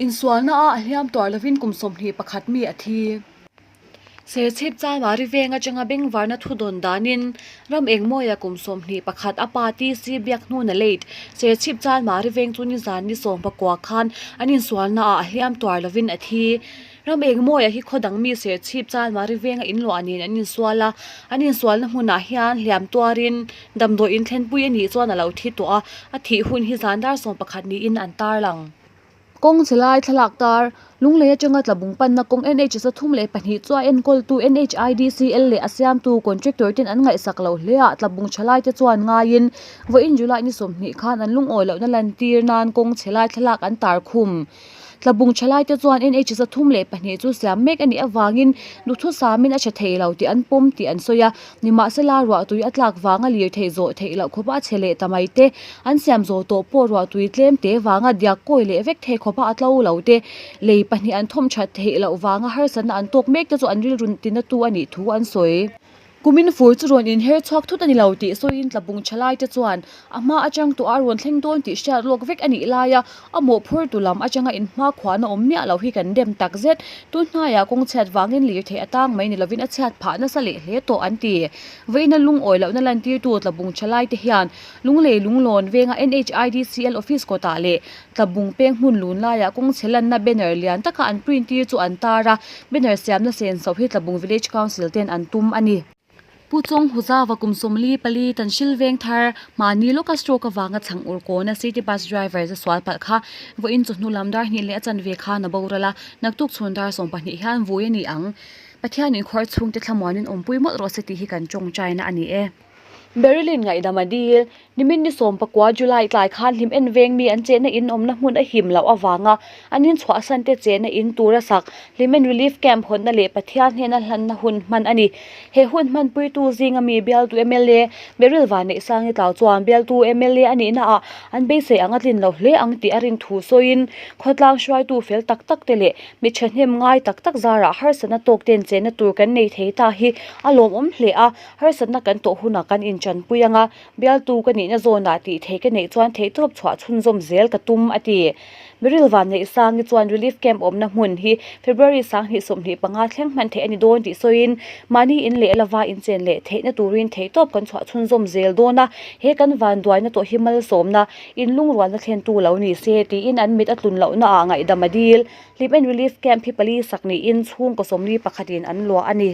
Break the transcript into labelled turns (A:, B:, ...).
A: Insualna ah a hliam tuar lovin kum 21 mi a thi. Serchhip Chalmari veng atanga bengvarna thu dawn danin ram engmawia kum 21 a pa TC biak hnuna late Serchhip Chalmari veng chu nizan ni 19 khan an insualna ah a hliam tuar lovin a thi. Ram engmawia hi khaw dang mi Serchhip Chalmari venga inluah nen an insual a, an insualna hmunah hian hliam tuarin damdawi inthlenpui a nih chuan a lo thi tawh a, a thih hun hi zan dar 11 niin an tarlang. Kawng chhe lai thlalak tar, Lunglei atanga tlabung panna kawng NH 32 chu a enkawltu NHIDCL leh a siamtu contractor ten an ngaihsak lo hle a, tlabung tha laite chuan ngaiin vawiin July ni 20 khan an lungawi lohna lantir nan kawng chhe lai thlalak an tar khum. Tlabung tha laite chuan NH 32 chu siam mek a nih avangin duhthusamin a tha thei lo tih an pawm tih an sawi a, Nimahsela, ruahtui a tlak vanga lir theih zawh theih loh khawpa a chhe leh ta mai te, an siam zawh tawh pawh ruahtui tlem te vanga diak kawi leh vek thei khawpa a tlo lo te, lei pahnih an thawm that theih loh vanga harsatna an tawk mek te chu an rilru tinatu a nih thu an sawi. Kumin fur chu rawn inher chhuak thut a ni lo tih sawiin tlabung thalai te chuan A hma atang tawh a rawn thleng dawn tih hriat lawk vek a nih laia a mawhphurtu lam atanga inhmakhua na awm miah lo hi kan dem tak zet. Tun hnaiah kawng chhiat vangin lirthei a tang mai ni lovin a chhiat phah nasa leh hle tawh an ti. Vawiina lungawi lohna lantirtu Tlabung Thalaite hian Lunglei Lunglawn venga NHIDCL office kawtah leh Tlabung peng hmun lun laiah kawng chhe lanna banner lian taka an print tir chu an tar a, banner siamna senso hi Tlabung Village Council ten an tum a ni. Pu Chawng Huzawa kum 44 Tanhril veng thar mahni lawka stroke avanga chhang ur kawna city bus driver za sual palh kha vawiin chawhnu lam dar hnih leh a chanve khan a boral a, naktuk chhun dar 12 hian vui a ni ang. Pathianin khuar chhungte thlamuanin awmpui mawlh rawh se tih hi kan tawngtaina a ni e. Beryl-in ngaihdam a dil. Nimin ni 19 July tlai khan hlim en veng mi an chenna in awmna hmun a him loh avanga an inchhuahsan te chenna in tura sak Hlimen Relief Camp hawnna leh Pathian hnena hlanna hun hman a ni. He hun hmanpuitu zinga mi bialtu mla Beryl Vanneihsangi tlau chuan bialtu mla a nihna ah an beisei ang a tlin lo hle ang tih a rin thu sawiin khawtlang hruaitu fel tak tak te leh Mi thahnem ngai tak tak zarah harsatna tawk ten chenna tur kan nei thei ta hi a lawmawm hle a, harsatna kan tawh hunah kan inchanpui ang a, bialtu ka nihna zawnah tih theih ka neih chuan theihtawp chhuah chhunzawm zel ka tum a ti. Beryl Vanneihsangi chuan Relief Camp awmna hmun hi February 2025 thleng hman theih a ni dawn tih sawiin mahni in leh lova inchen leh theihna turin theihtawp kan chhuah chhunzawm zel dawn a, he kan vanduaina tawh hi malsawmna In lungrualna thlentu lo ni se tiin an mit a tlun lohna ah ngaihdam a dil. Hlim en Relief Camp hi pali sak niin chhungkaw 41 in an luah a ni.